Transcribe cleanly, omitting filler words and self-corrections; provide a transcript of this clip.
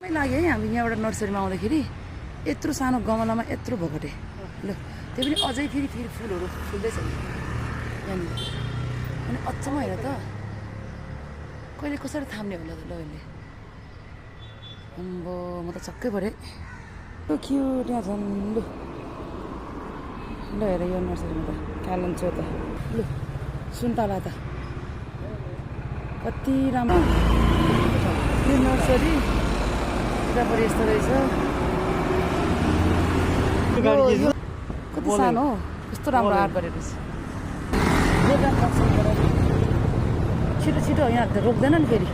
लाग्यो है हामी यहाँबाट नर्सरीमा आउँदाखेरि यत्रो सानो गमलामा यत्रो भोगटे ल त्यो पनि अझै फेरि फुलहरू फुल्दैछ यहाँनिर अनि अचम्म हेर त कहिले कसरी थाम्ने होला त ल यसले अम्बो म त छक्कै परेँ क्युट यहाँ झन् ल हेर यो नर्सरीमा त क्यालन छ त लु सुन्तला त कति राम्रो यो नर्सरी यतापट्टि यस्तो रहेछ कति सानो हो कस्तो राम्रो आर्ट गरेको छ छिटो छिटो यहाँ रोक्दैन नि फेरि